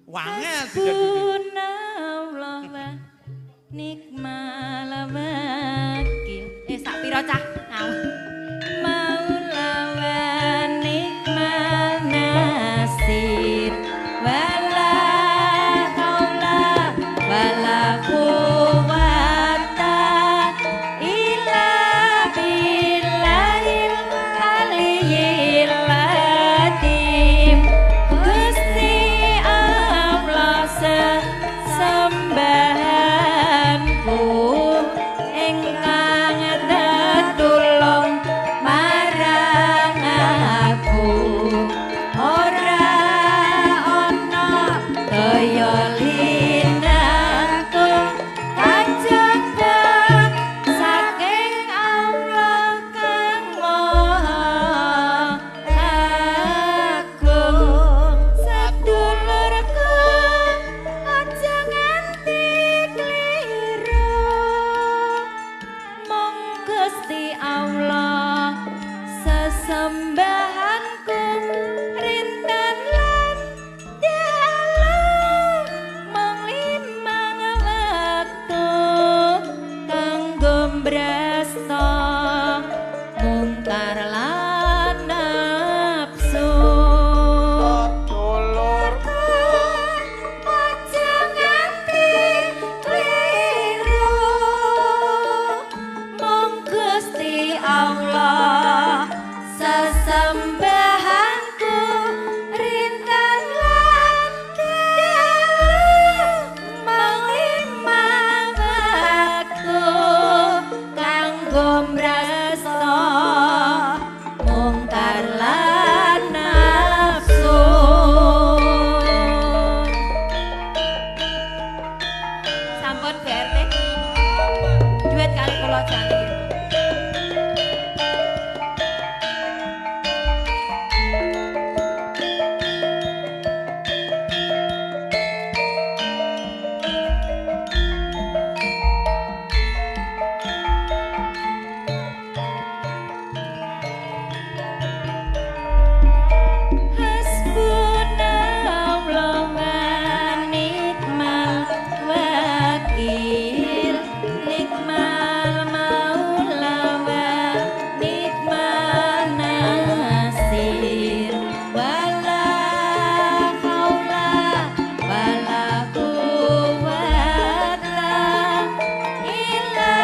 Wangel didadune. Hasbunallah wa ni'mal wakil. Sak pira cah? Ngawur. Maula wa ni'mal nasir. Wala haula wala quwata illa billahil aliyyil azim. Gusti Allah sesembahanku ingkang tetulung marang aku, ora ana daya linangkung kajaba saking Allah kang Maha Agung. Sedulurku aja nganti kliru, mung Gusti Allah sesembahanku rinten lan dalu mung limang wektu kanggo mbrasta mungkar lan nafsu. Sedulurku Aja nganti kliru, mung Gusti Allah sesembahanku rinten lan dalu mung limang wektu kanggo mbrasta mungkar lan nafsu. Sampun BRT. Duet kali kula jangan. Hasbunallah wa ni'mal wakil, ni'mal maula wa ni'mal nasir. Wala haula wala quwata illa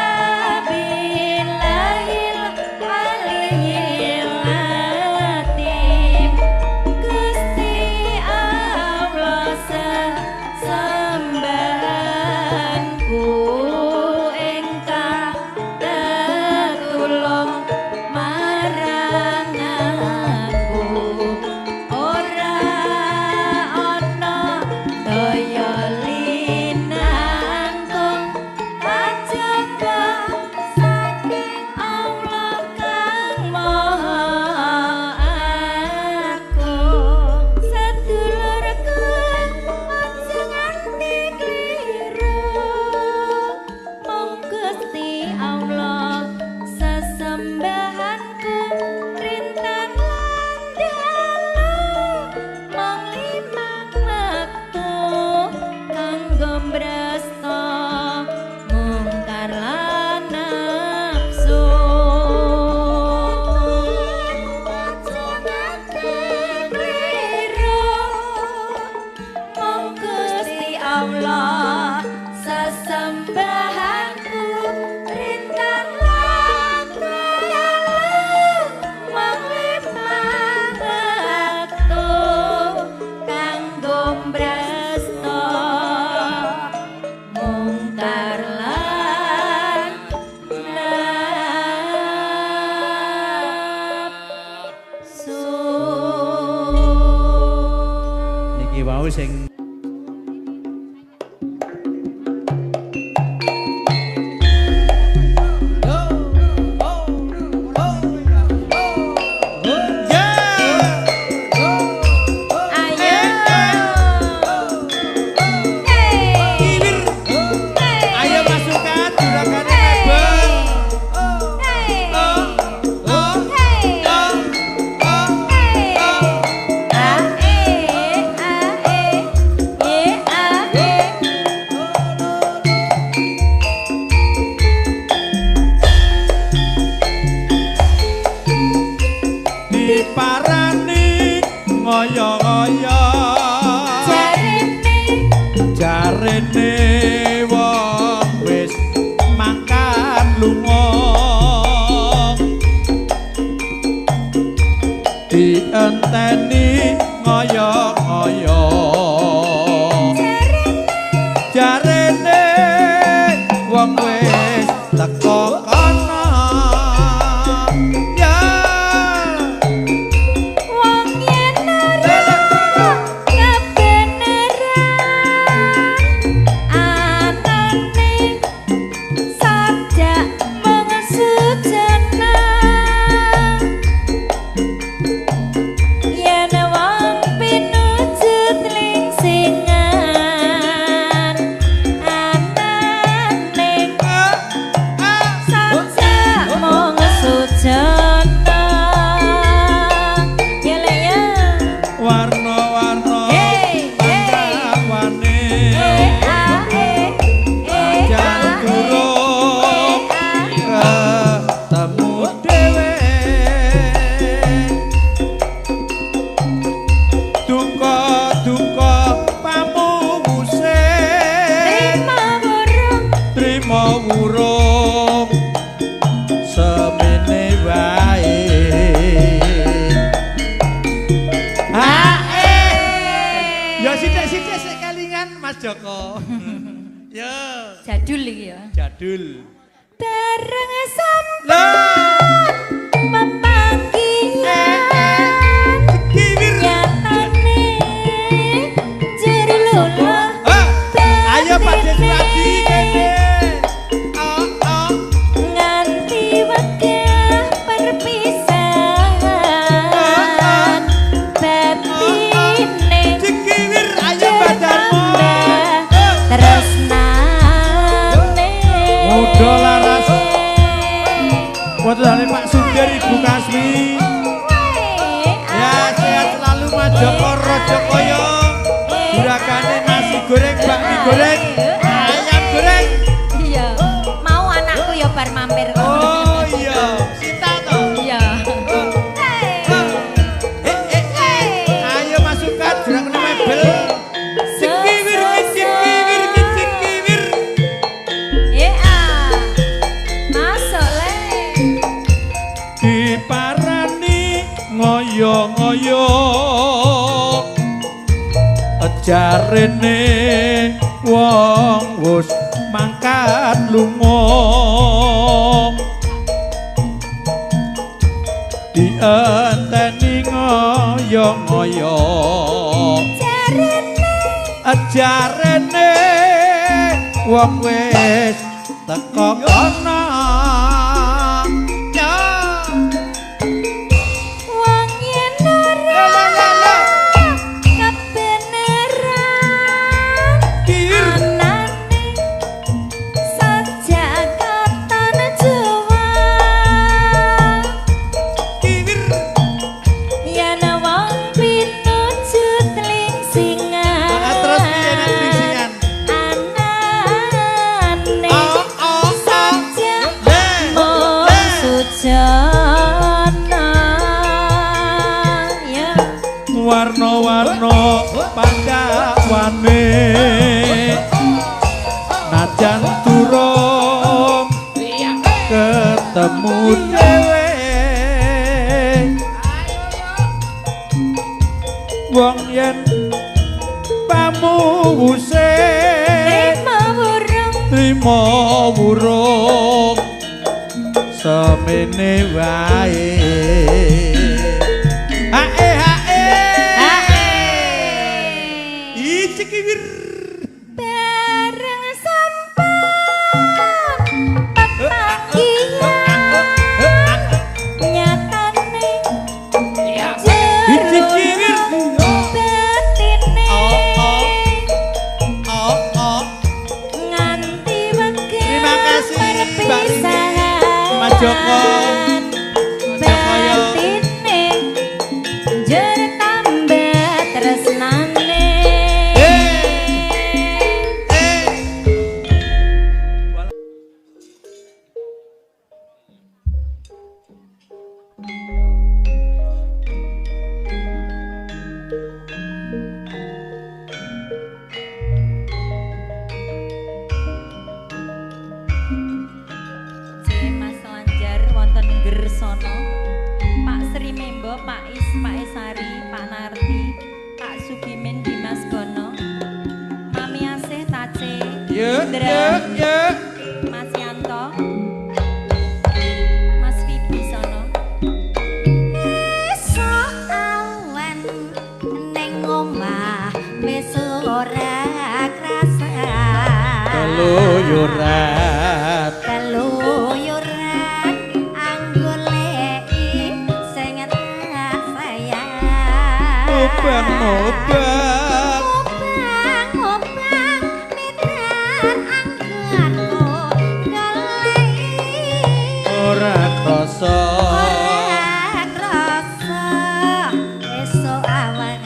billahil aliyyil azim. Gusti Allah sesembahanku ingkang tetulung marang aku, ora ana daya linangkung kajaba saking Allah kang Maha Agung. Sedulurku aja nganti kliru, mung Gusti Allah sesembahanku rinten lan dalu mung limang wektu kanggo mbrasta mungkar lan nafsu. Aja nganti kliru, mung Gusti Allah sesembahanku rinten lan dalu mung limang wektu kanggo mbrasta mungkar lan nafsu. Niki wau sing Ayo. Hey. Ayo masukan juragane mebel. Hey. Oh, oh, Hey. oh, oh, Hey. oh. A e a e. ngoyo-ngoyo. Jarene wong wis teko kono. Ya. Wong yen ora kebenaran anane sajak mung sujana, yen wong pinujut lingsingan anane sajak mung sujana. Ya le ya. Warna-warna Hey, hey. panggawane. E A E E Jan A E durung E A. ketemu dhewe. Duka-duka pamuwuse Trima wurung trima wurung semene wae. Ha eh. Ya sithik-sithik sik kelingan Mas Joko. Ya, Jadul iki ya. Jadul. Bareng sampe Lah, pepanggihan kiwir. Nyatane jero lolo. Ah, ayo Pak Deswadi kene. Oh, oh. Nganti wegah perpisahan batine Cikiwir, ayo Pak Darmo. Tresnane. Muda laras. Wonten Pak Sudir, Ibu Kasmi. Ya, sehat selalu Mas Joko Rojo Koyo. Juragane nasi goreng, bakmi goreng, ayam goreng. Iya, mau anakku ya bar mampir kok. Oh iya, Sita toh. Iya. Eh eh eh. Ayo masukkan juragane mebel. Cikiwir, cikiwir, cikiwir. Ya, masuk le. Diparani ngoyo-ngoyo, jarene wong wis mangkat lunga, dienteni ngoyo-ngoyo. Jarene Jarene wong wis teko kono. Ya. Wong yen ora La, la, la. Kebenaran Kir. Anane sajak katon Jawa. Kiwir. Yen wong pinujut lingsingan Ah, terus piye nek lingsingan? Anane Oh, oh, oh. sajak Le, mung le. Sujana ya. Warna-warna pandhawane, najan durung ketemu dhewe, wong yen pamuwuse Trima wurung trima wurung semene wae. Hae hae. Ih, cikiwir. Bareng sampun pepanggihan nyatane jero Cikiwir. Batine Oh, oh. Oh, oh. Nganti wegah Terima kasih, Mbak Rini. Perpisahan Mas Joko. Joko, yo. Batine jer tambah tresnane. Eh. Yuk, Indra. yuk, yuk. Mas Yanto, Mas Wibisono. Esuk awan ning omah wis ora krasa. Keluyuran. Keluyuran anggoleki sing tak sayang. Obang-obang. Obang-obang miteran anggonku goleki. Ora krasa. Ora krasa esuk awan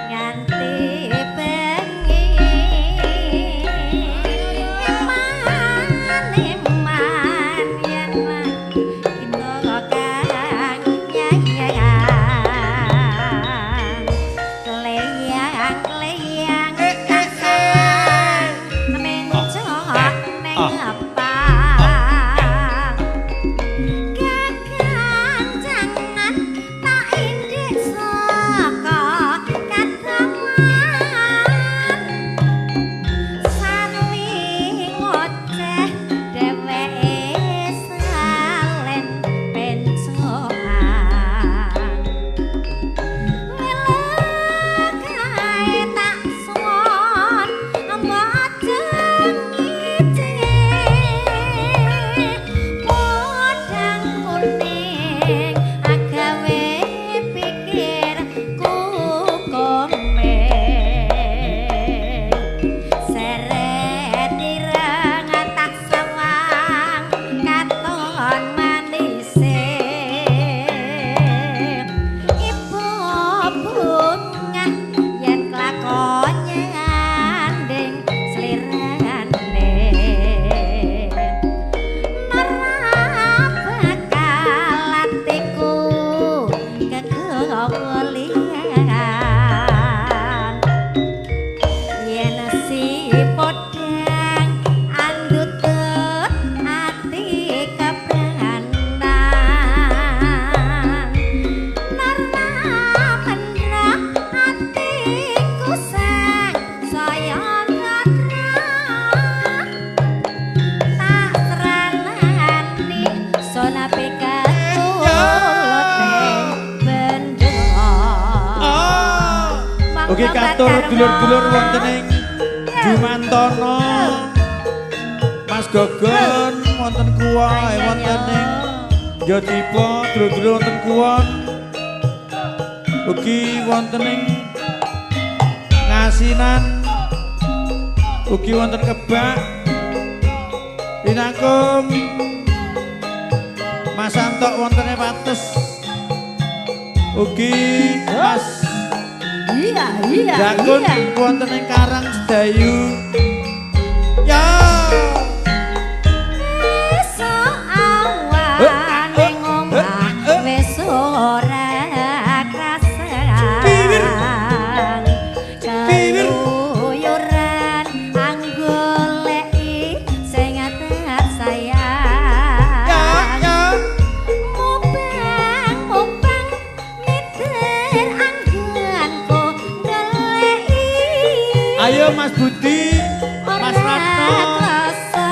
nganti bengi. Eman eman yen kita kang nyayang. Kleyang kleyang Eh, eh, eh. mencok neng pang. Kekancangan tak indik saka kataman. Sarwi ngoceh dheweke salen pencohan. Welek kae tak suwon mboten ngece. Podang kuning agawe pikirku komeng. Seret ireng tak sawang katon manise. Ibu bungah yen kelakon nyanding slirane. Ora bakal atiku kegolian. Yen si podang andutut ati kebranan. Narna mendra atiku sang saya natra. Tak teranani sona pikatulute bendho. Ah. Oke, katur dulur-dulur wonten ing Jumantono. Mas Gogon wonten kuwa, wonten ing Jodipa, dulur-dulur wonten kuwon. Ugi wonten ing Ngasinan. Ugi wonten Kebak. Pinangkung Mas Antok wonten ing Wates. Ugi Mas Iya, Jakun wonten ing Karang Sedayu. Ya. Esuk awan ning omah wis ora krasan. Keluyuran anggoleki sing tak sayang. Ya, ya. Mubang-mubang miter anggonku goleki. Ayo Mas Budi, Mas Ora Ratno, krasa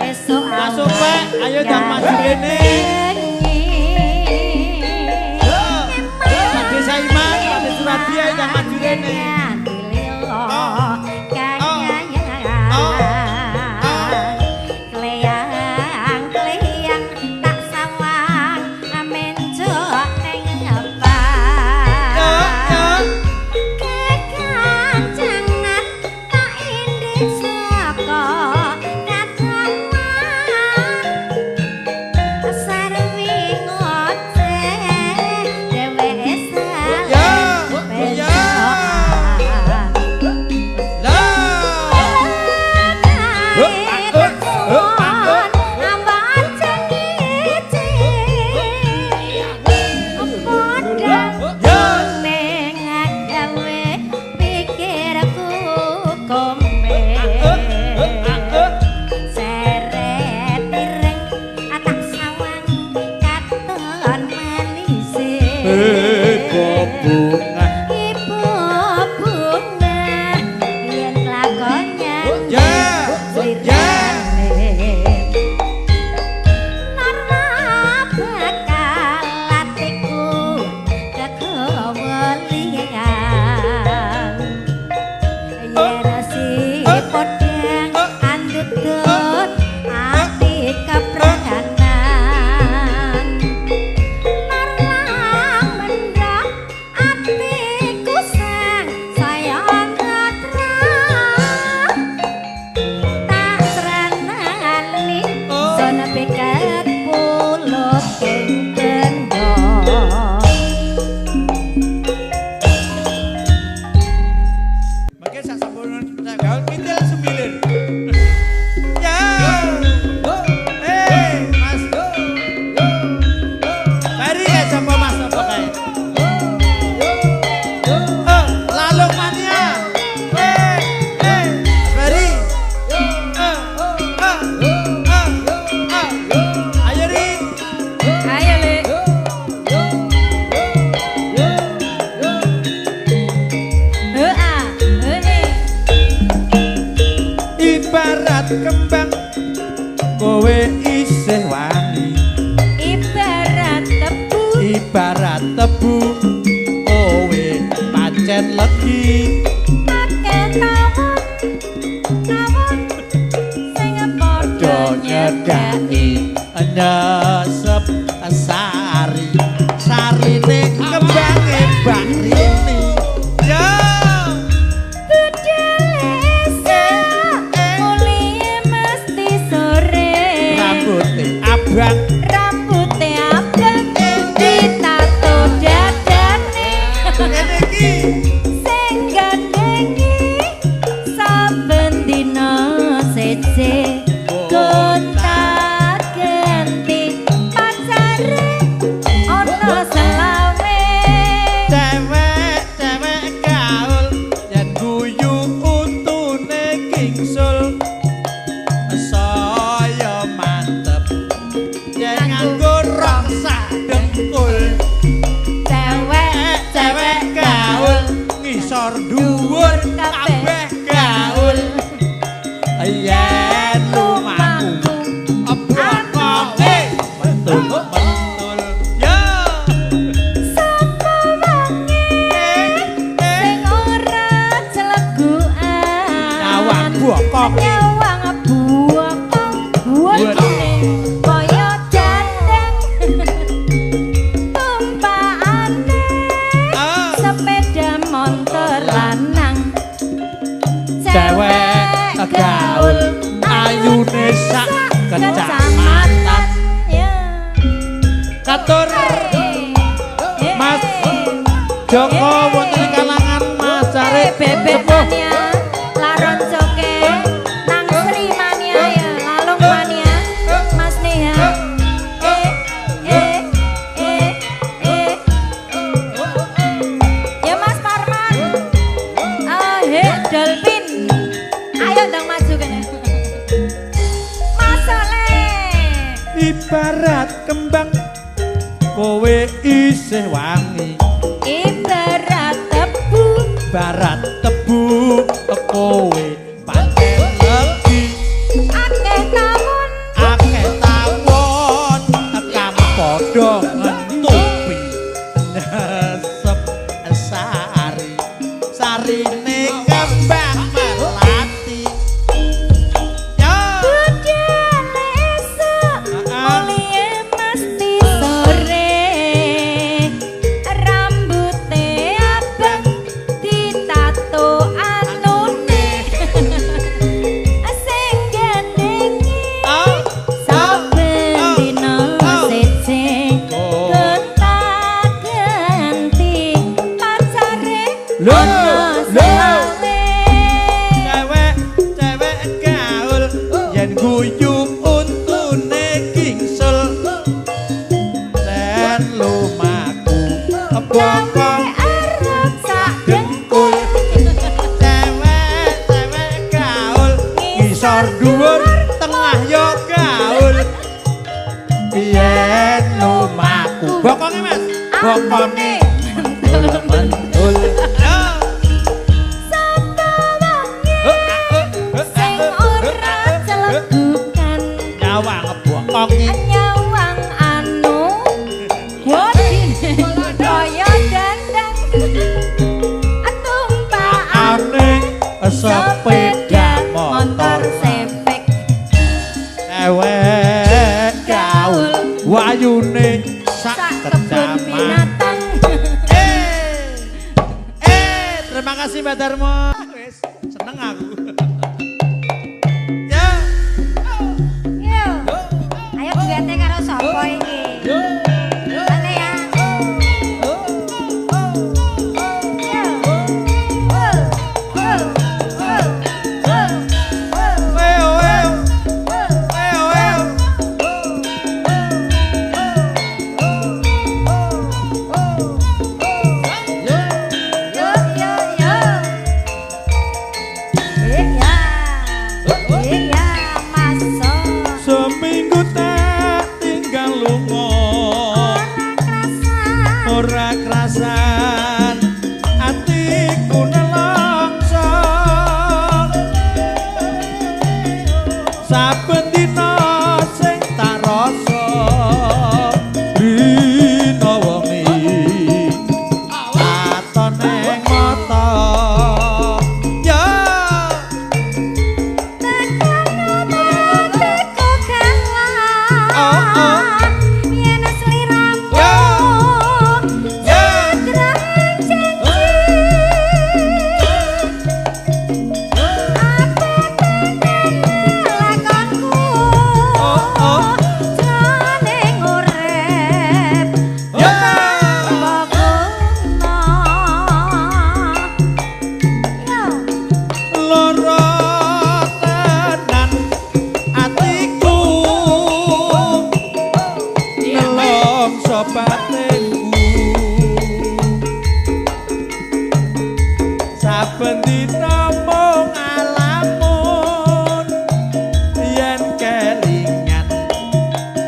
esuk Mas Opek, ayo ndang maju rene. Pak Desa Iman, Pak Desa Surabaya ayo ndang maju rene. Oh. Oh. Kleyang kleyang tak sawang mencok neng pang. Ya, ya. Kekancangan tak indik saka kataman. Sarwi ngoceh dheweke Ya, salen ya. pencokan. Ibarat kembang kowe isih wangi. Ibarat tebu. Ibarat tebu kowe pancen legi. Akeh tawon tawon sing padha nyedaki nyesep sari sarine kembange Mbak Rini. Ya budale esuk mulihe mesti sore. Rambute abang. Rambute abang ditato dadane. Ngene iki sing gandhengi saben dina siji gonta ganti pacare ana selawe. Cewek cewek gaul yen guyu untune kingsul saya mantep yen nganggo rok sak dengkul. Cewek cewek gaul ngisor dhuwur kabeh gaul yen lumaku bokoke mentul-mentul. Ya sapa wange sing ora celegukan nyawang bokoke. Nyawang bokong bojone kaya jandang tumpakane sepeda motor lanang. Cewek gaul ayune sak kecamatan. Ya. Katur Mas Joko wonten ing kalangan Mas Carik Bebek Sepuh. Mania, Laron Coke, Nang Sri Mania ya, Lalung Mania, Mas Neha. Eh eh eh eh. Ya Mas Parman. Ah, he Dolphin. Ayo ndang maju kene. Mas Soleh. Ibarat kembang kowe isih wangi. Ibarat tebu. Barat tebu kowe pancen legi. Akeh tawon. Akeh tawon kang padha ngentupi nesep sari sarine kembang melati. Ya Budale esuk mulihe mesti sore. Rambute abang ditato anune. Sing gandhengi saben dina siji gonta ganti pacare Lho, ana lho. selawe. Cewek cewek gaul yen guyu untune kingsul yen lumaku bokong Arep sak dengkul. Cewek cewek gaul ngisor dhuwur tengah yo gaul yen lumaku bokonge Mas bokonge mentul. Ya. Sapa wange sing ora celegukan nyawang bokonge nyawang anu bodine kaya dandang tumpakane ane sepeda motor sepek. Cewek gaul wayune sak sak kebun kecamatan. Binatang. Eh eh terima kasih Mbak Darmo, wis seneng aku. Ya. Yo. Ayo duete karo sapa iki? Ale ya. Yo. Oh, oh, oh, oh, oh, Weo weo oh. weo weo. Yo yo yo. Eh dina mung alamun yen kelingan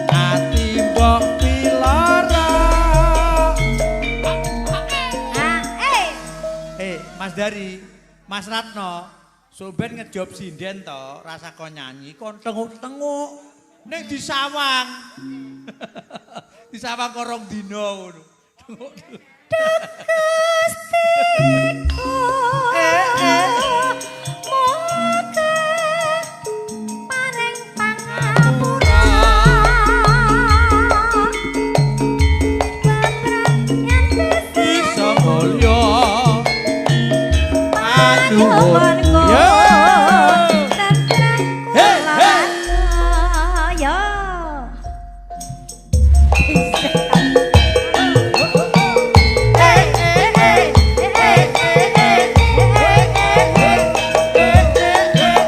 ati mbok pilara. Ah, eh. Eh, Mas Dari, Mas Ratno, soben ngejob sinden to, rasa kon nyanyi, kon tenguk-tenguk ning disawang. Disawang korong dina ngono. Tenguk-tenguk. Gustiku. Eh, eh. Moga paring pangapura. Babrayan Bisa mulya panyuwunku. Ya. Tentrem Hey, hey. kula ya. Eh, eh, eh. Eh, eh, eh, eh, eh, eh. Eh, eh, eh.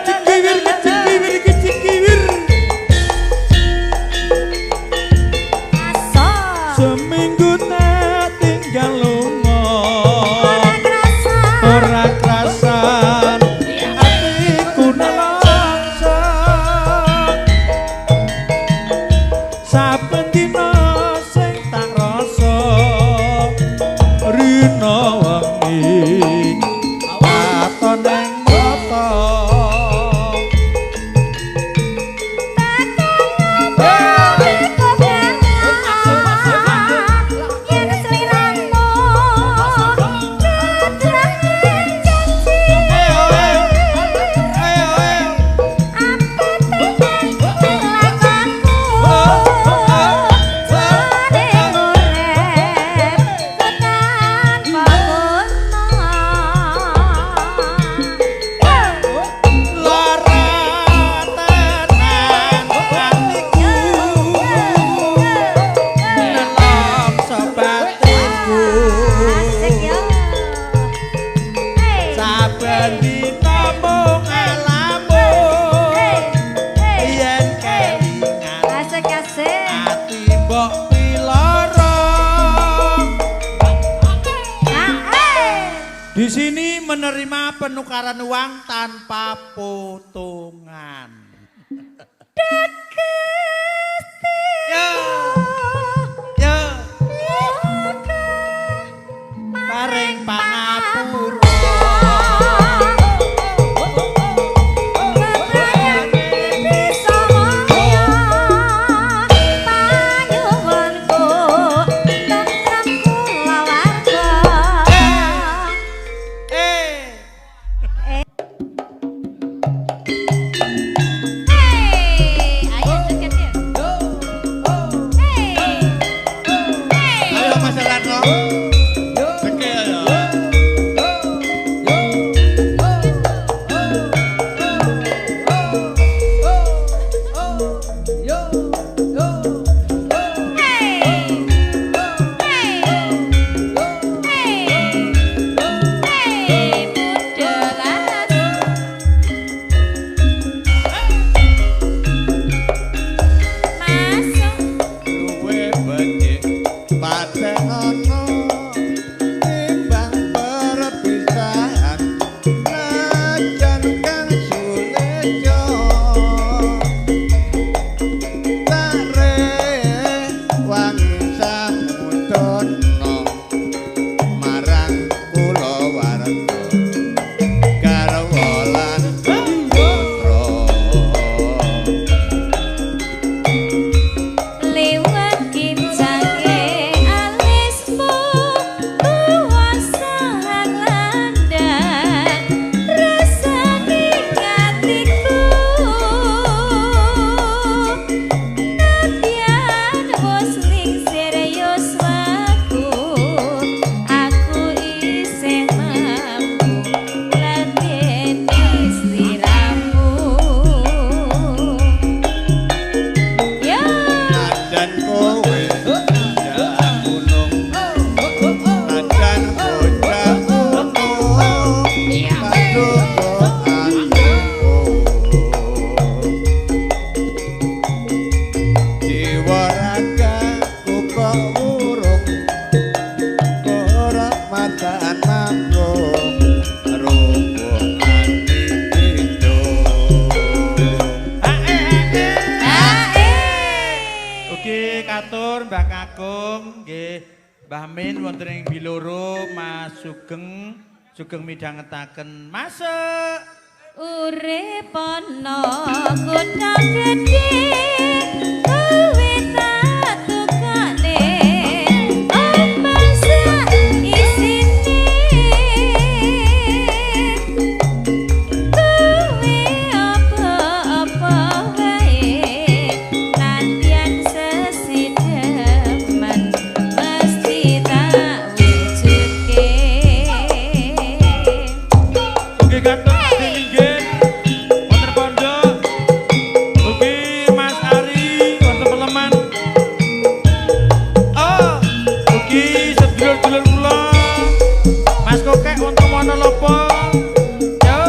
Cikiwir, kecikiwir, kecikiwir. Seminggu tak tinggal lunga. Ora krasan atiku nelongso. Saben dina sing tak rasa rina wengi waton ing mata. Ayo ayo ayo ayo. Lara tenan atiku nelongso batinku. Saben dina mung ngalamun yen kelingan Asik asik. ati mbok pilara. Ah, eh. Di sini menerima penukaran uang tanpa potongan. Ya. Ya. Paring pangapura. Babrayan bisa mulya, panyuwunku tentrem kulawarga. Eh. Nggih katur Mbah Kakung, nggih Mbah Min wonten ing Biloro, Mas Sugeng, sugeng midhangetaken. Masuk. Urip ana kutha gedhe kowe tak tukane omah sak isine kowe apa-apa wae nantian sesideman mesti tak wujudke. Nggih katur Minggir wonten pondok. Ugi Mas Ari wonten Peleman. Oh, ugi sedulur-dulur kula. Mas Kokek wonten Wonolopo. Yo.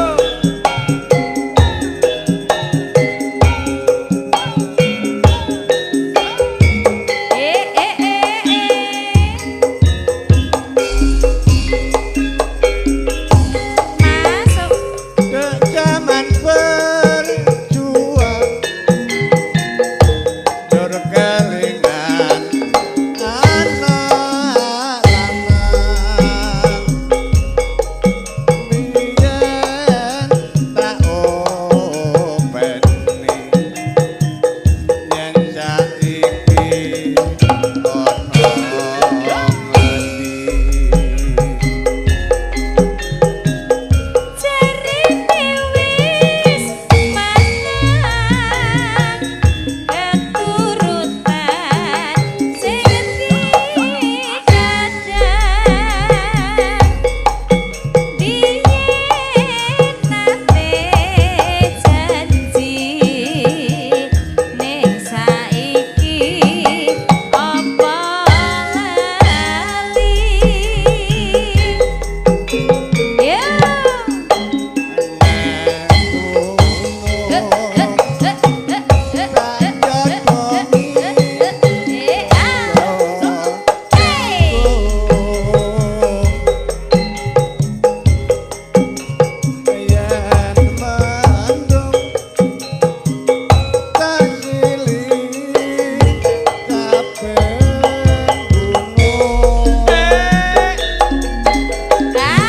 Eh eh eh eh. Masuk. Kejaman berjuang dur kelingan anak lanang biyen tak openi yen saiki ana ngendi. Jarene wis manang keturutan sing dikadang biyen nate janji ning saiki apa lali. Ya. Yen mendung tasili saben gunung.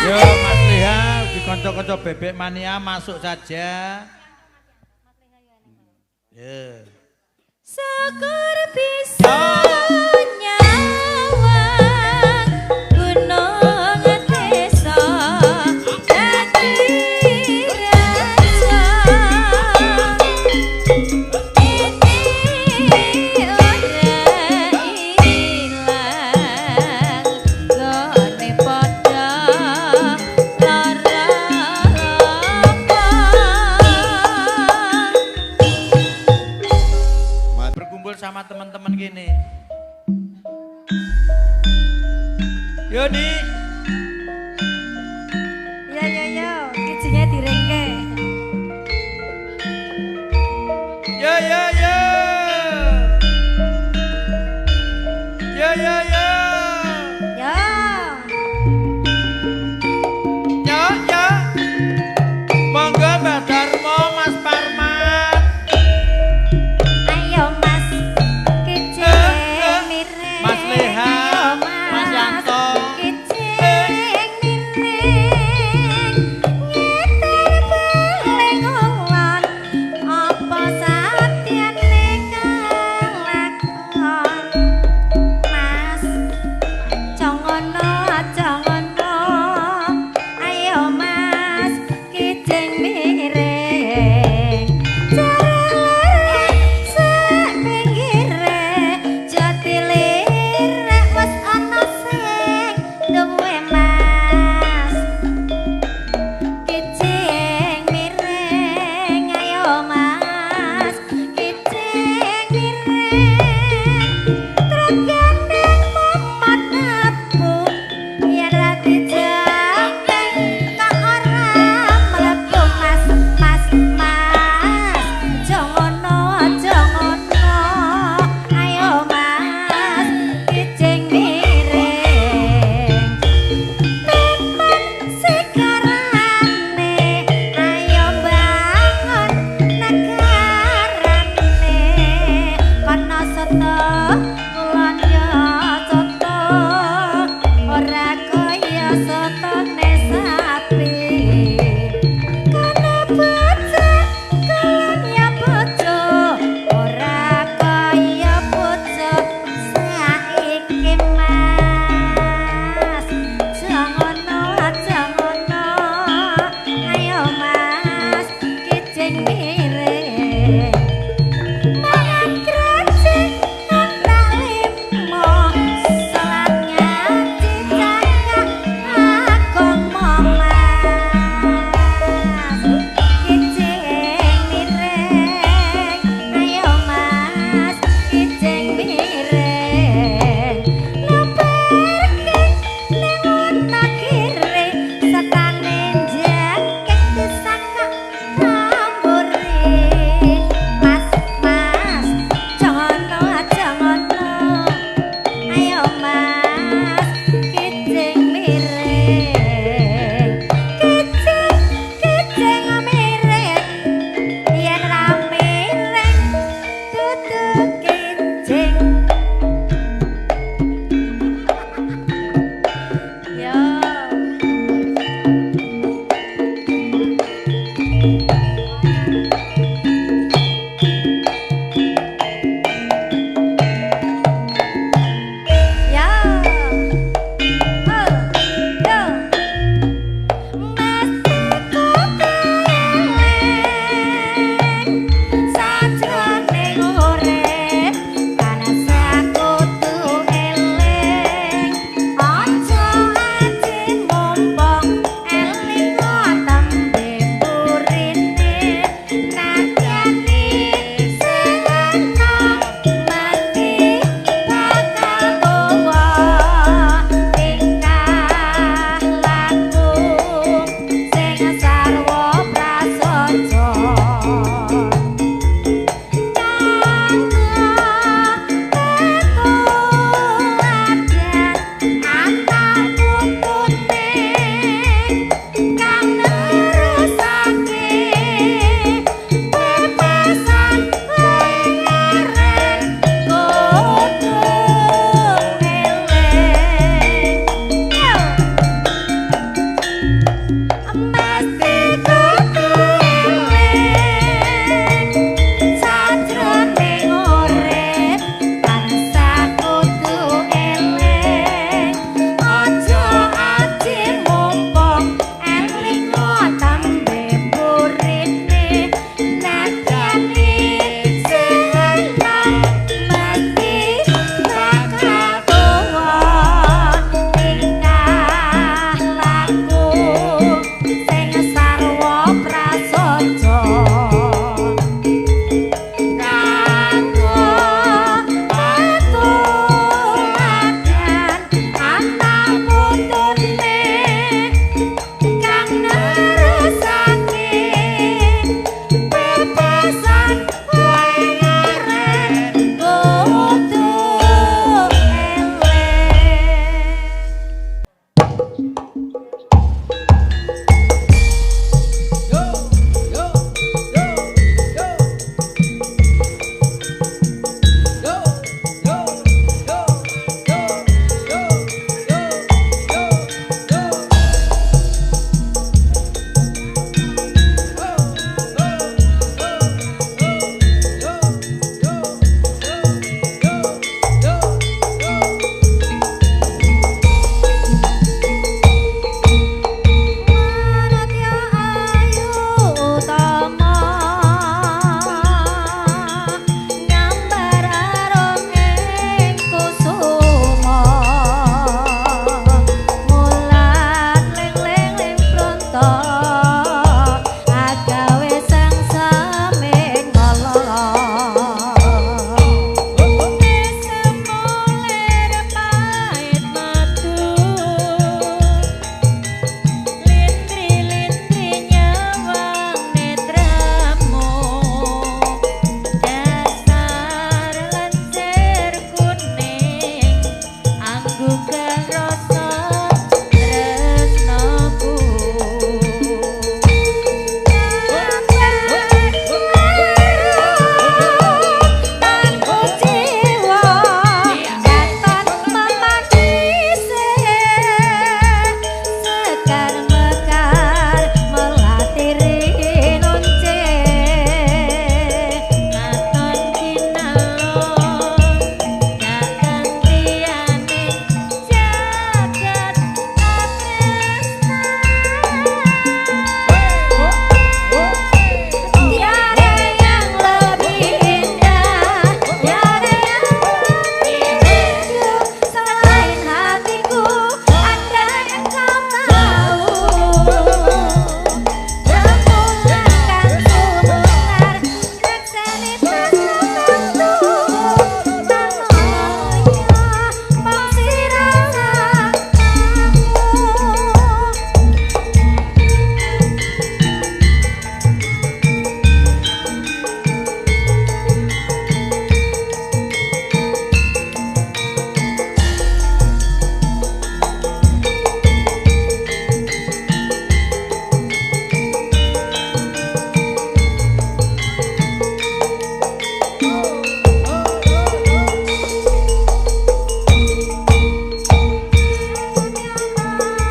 Yo Mas Leha, ugi kanca-kanca bebek mania masuk saja. Ya. Syukur bisa nyawang gunung desa dadi raja ini ora ilang gone padha lara apa. Berkumpul sama teman-teman gini. Yo nih. Ya ya ya, kijingnya direngke. Yo yo yo. Yo yo yo. Ya. Yo yo. Monggo Mbah Darmo, Mas Parman. Ayo Mas, kijing Eh, eh. miring. Mas Leha, Ayo Mas Yanto. Kijing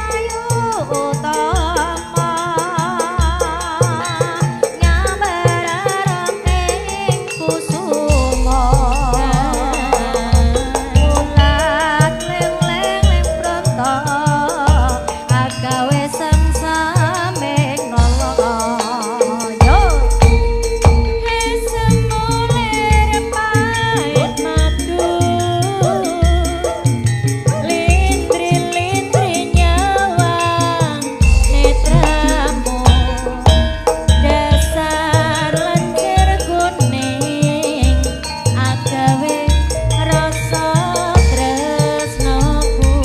Ayu utama ngambararem ing kusuma ulat leng-leng pronto agawe sengsaming nala yo semulir pait madu lindri-lindri nyawang netramu dasar lencir kuning agawe rasa tresnaku.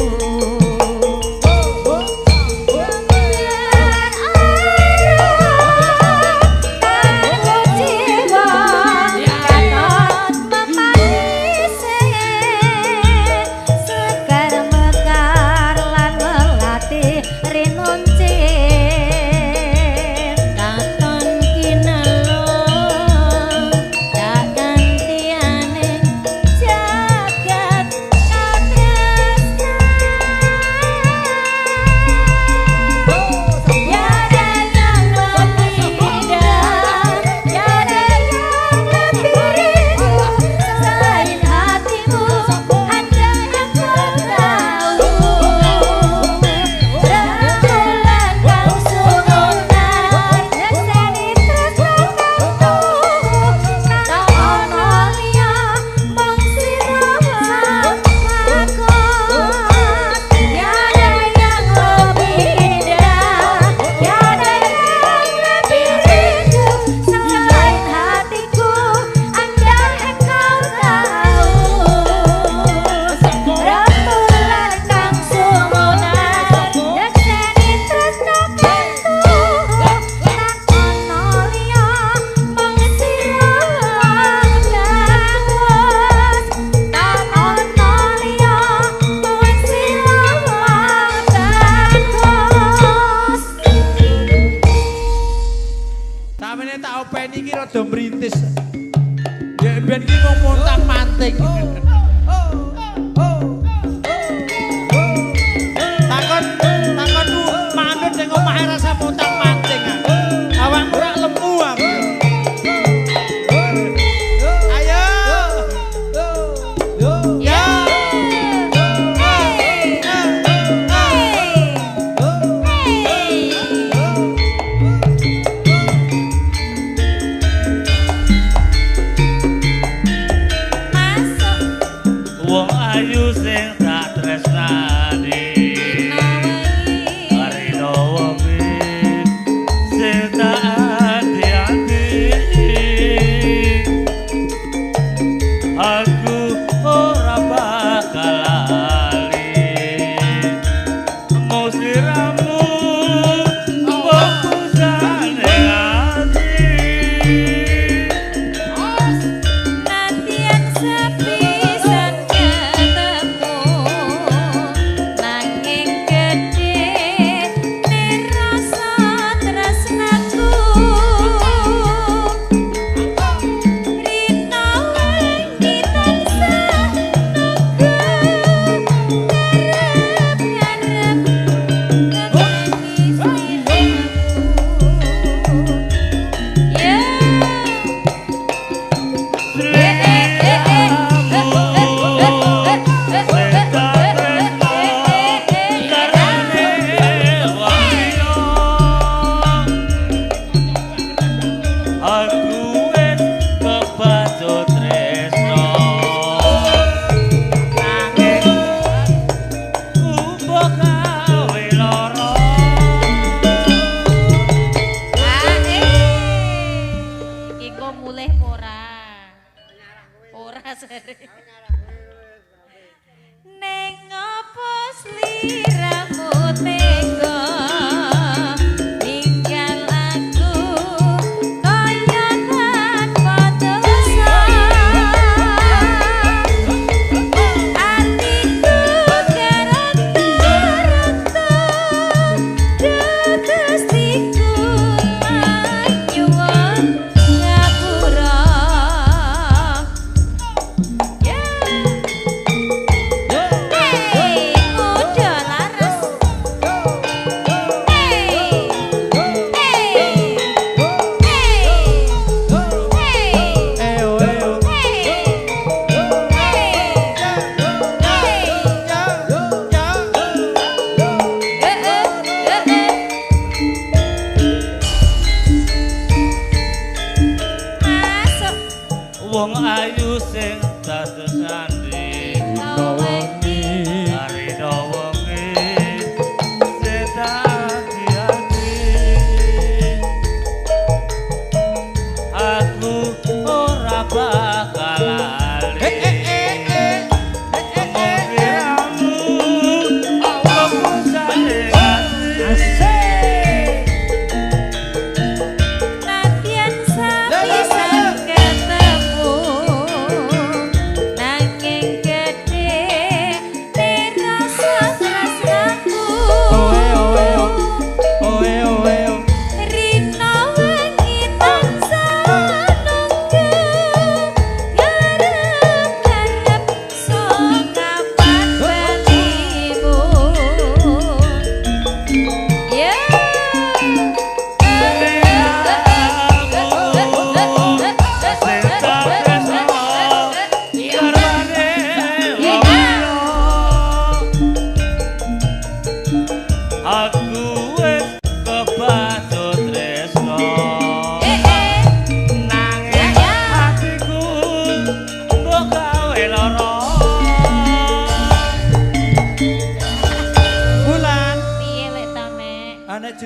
Sekar mekar lan melati rinunci katon kinelo tak gantiane jagat katresnan. Tiada yang lebih indah, tiada yang lebih rindu selain hatimu, andai aku tahu. Rembulan kang sumunar, nyekseni tresno kangku, tak ono liya mung sira lakon. Tiada yang lebih indah, tiada yang lebih rindu selain hatiku, andai engkau tahu. Rembulan kang sumunar, nyekseni tresno kangku, tak ono liya mung sira bagus. Tak ono liya mung sira bagus. Samene tak openi iki rada mrintis. Ya ben iki mung montang-manting. Takon takonmu manut ning omahe rasa montang-manting. Awakmu rak lemu aku. Ayo. Ya. Masuk Wong ayu sing tak tresnani Rino wengi sing tak ati-ati. Aku ora bakal lali mung sliramu fokusane ati. Natian sepisan ketemu nanging gedhe rasa tresnaku rina wengi tansah nunggu ngarep-ngarep ngetengi sliramu ya. Aku wis kebacut tresno nanging mbok gawe lara. Iki mulih ora? Ora sere. Neng opo sliramu tega ninggal aku kaya tanpa dosa. Atiku keronta-ronta duh Gustiku lan nyuwun ngapura.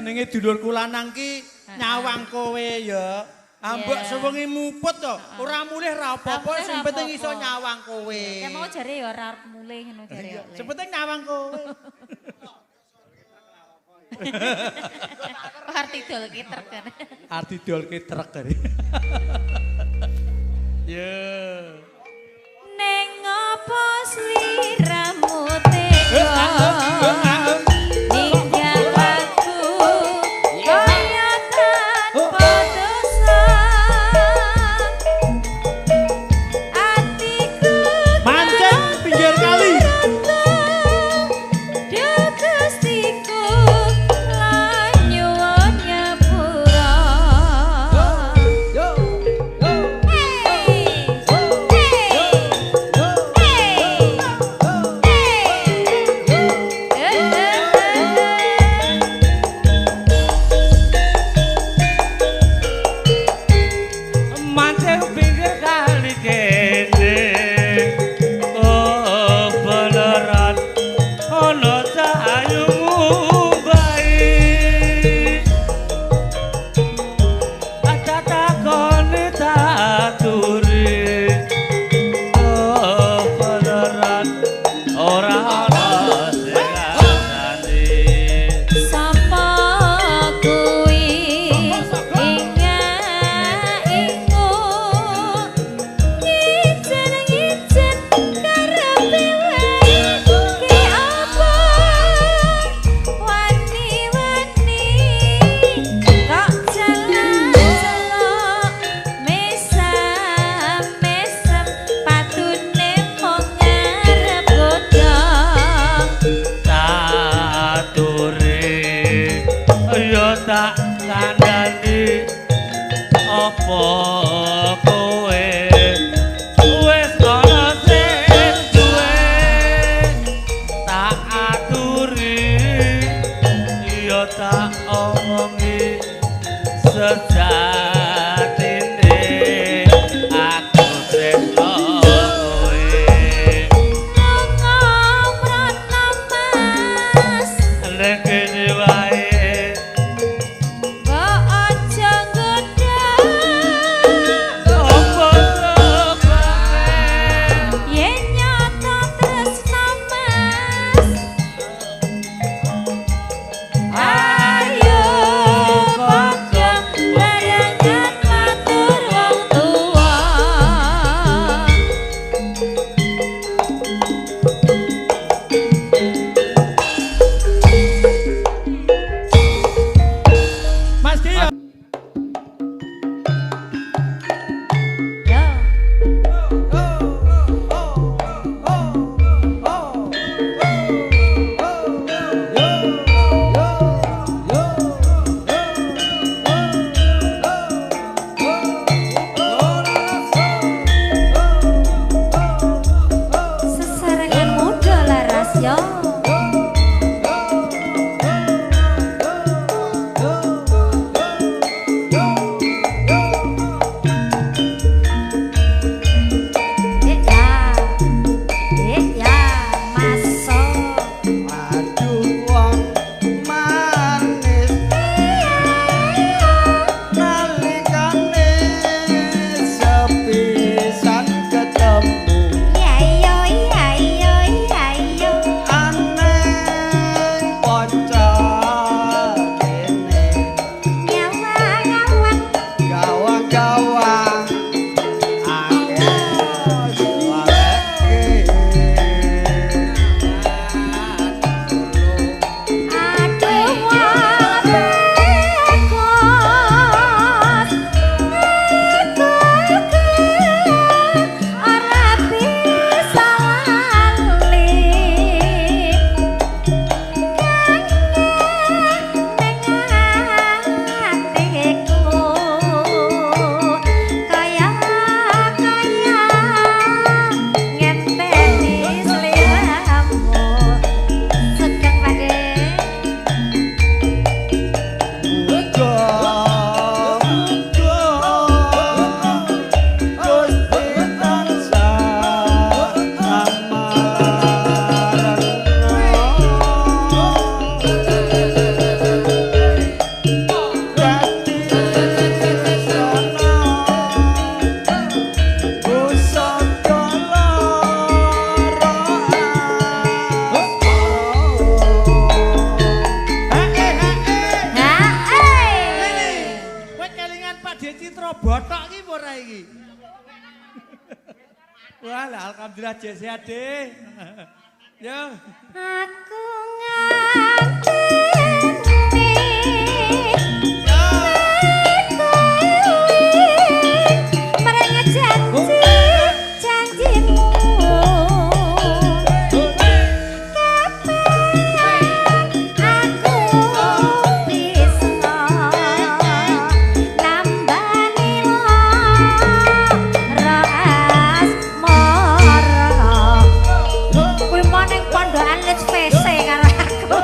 jenenge dulurku lanang ki nyawang kowe ya. Ambek Iya. sewengi muput to, ora mulih ra apa-apa, Ora mulih sing ra penting iso apa-apa. nyawang kowe. Ya mau jare ya ora arep mulih ngono jare. Iya, Le. sing penting nyawang kowe. Arti dol ki trek kan. Arti dolke trek kare. Ya. Neng opo sliramu tega ninggal aku kaya tanpa dosa atiku Mancing pinggir kali. Duh Gustiku lan nyuwun nyepura. Yo yo. Hey, hey, hey. Wah, lah, alhamdulillah jek sehat deh. Yo. Aku nganteni. Yo. Mereng janji janjimu. Kapan aku bisa nambani lara asmara? Kuwi mau ning pondokan Lis VC karo aku.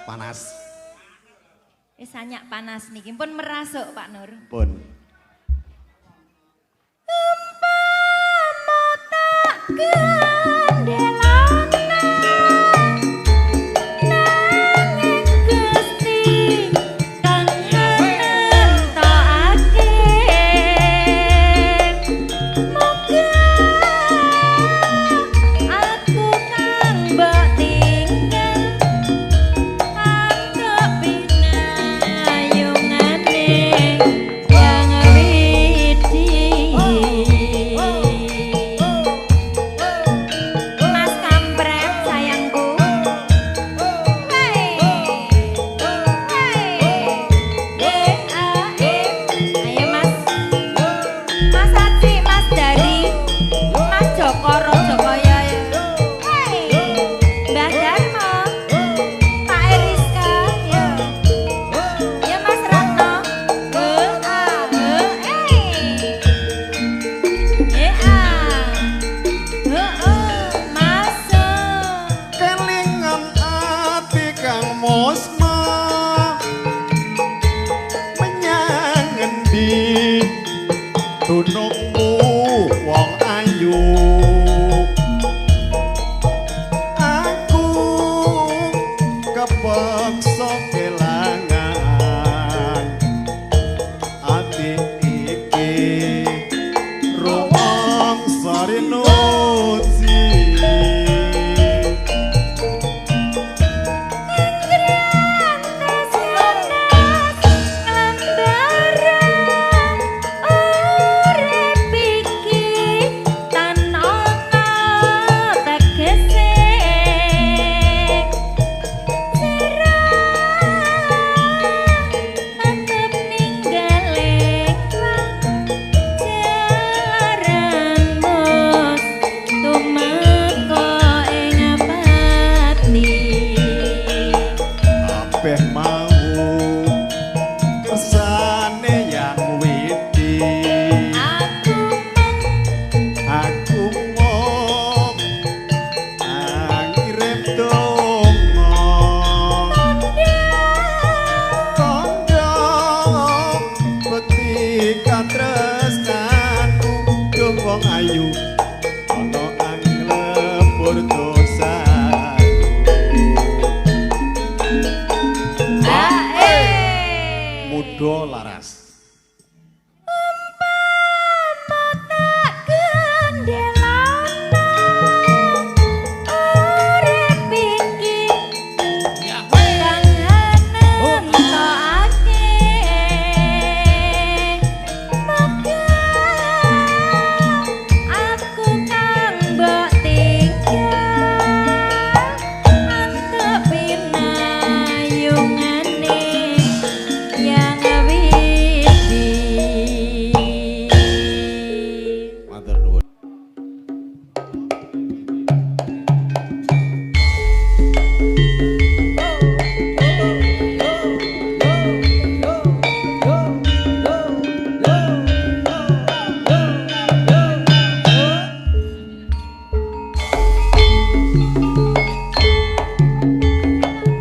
Panas. Wis sanyak panas niki pun merasuk Pak Nur. Pun. Umpama tak gendelana nanging Gusti kang nentokake moga aku kang mbok tinggal antuk pinayungane yang widi. Mas Kampret sayangku. Hei. Hei. E A E. Ayo Mas. Mas Aci, Mas Dari, Mas Joko Rojokoyo. Hei. Mbah Darmo, Pak Eriska, ya. Ya Mas Ratno. E A E E. E A. Heeh, masuk. Kelingan ati kang musna menyang ngendi dunungmu wong ayu. Aku kepeksa kelangan ati iki rumangsa rinuji. Urip iki tan ana tegese tetep ninggale jaran mus tumeka ing pati. Kabeh mau kersane yang widi. Aku mung Aku mung angirim donga tandha bekti katresnanku. Duh wong ayu ana anglebur dosaku. Ae. Muda laras. Umpama tak gendelana urip iki kang nentokake moga aku kang mbok tinggal antuk pinayungane yang widi. Matur nuwun.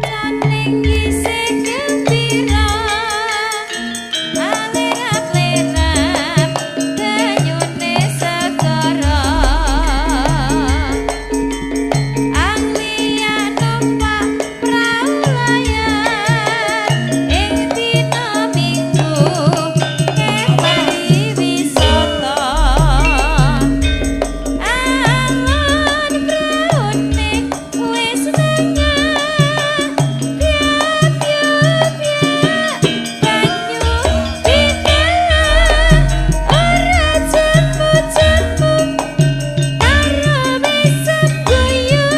Caning isih gembira alirap-lirap banyune segara Anglia numpak prau layar ing dina Minggu kepari wisata. Alon praune wis nengah piak banyu pindah ora jemu-jemu karo besok guyu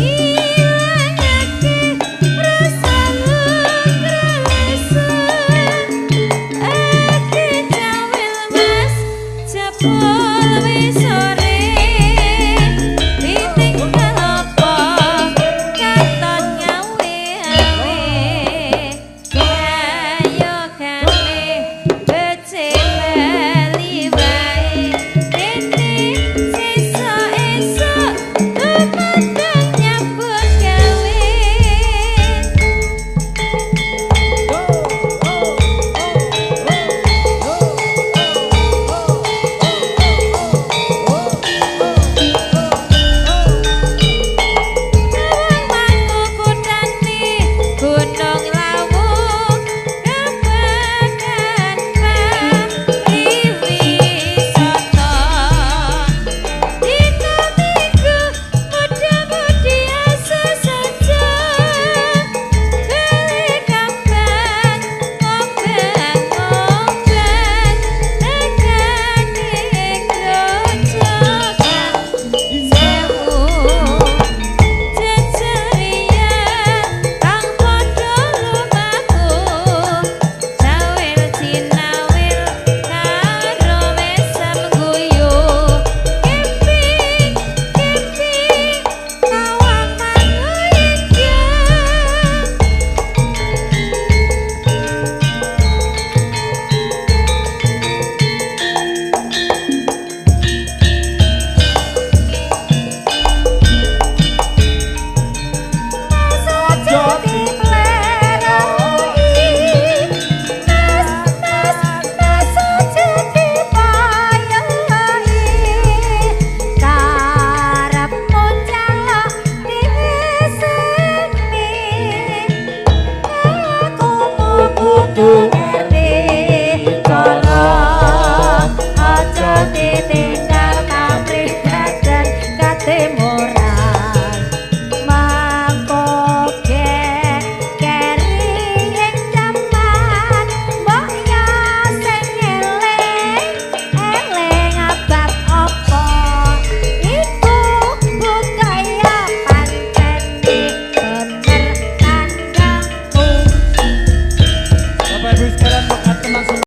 ilangake rasa lungrasa. Ake cawil mas jebul wis